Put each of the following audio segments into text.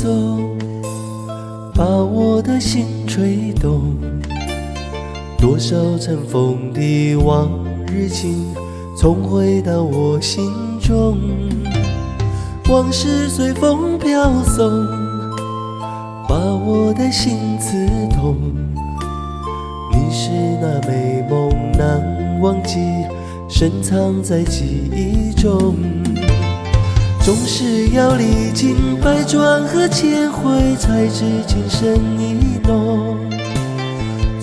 送，把我的心吹動。多少塵封的往日情，重回到我心中。往事隨風飄送，把我的心刺痛。你是那美夢難忘記，深藏在記憶中。總是要歷經百轉和千回，才知情深意濃。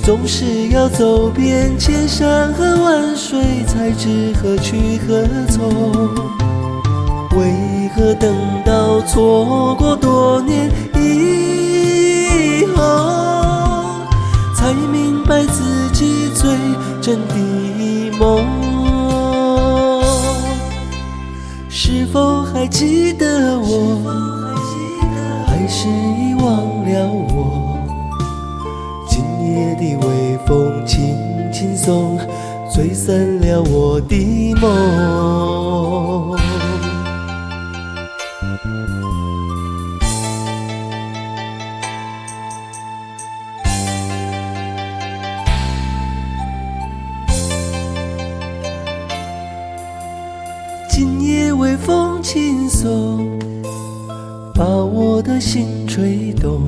總是要走遍千山和萬水，才知何去何從。為何等到錯過多年以後，才明白自己最真的夢？是否還記得我？還是遺忘了我？今夜的微風輕輕送，吹散了我的夢。今夜微風輕送，把我的心吹動。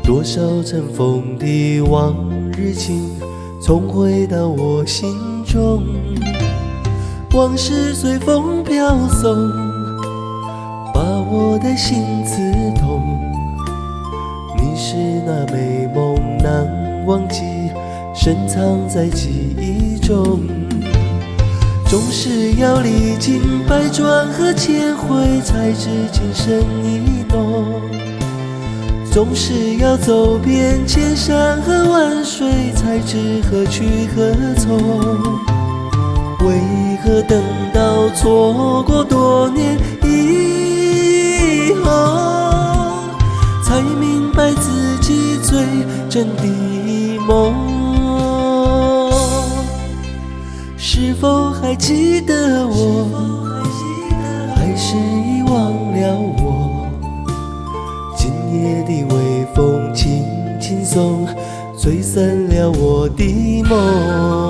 多少塵封的往日情，重回到我心中。往事隨風飄送，把我的心刺痛。你是那美夢難忘記，深藏在記憶中。總是要歷經百轉和千回，才知情深意濃。總是要走遍千山和萬水，才知何去何從。為何等到錯過多年以後，才明白自己最真的夢？是否還記得我？還是遺忘了我？今夜的微風輕輕送，吹散了我的夢。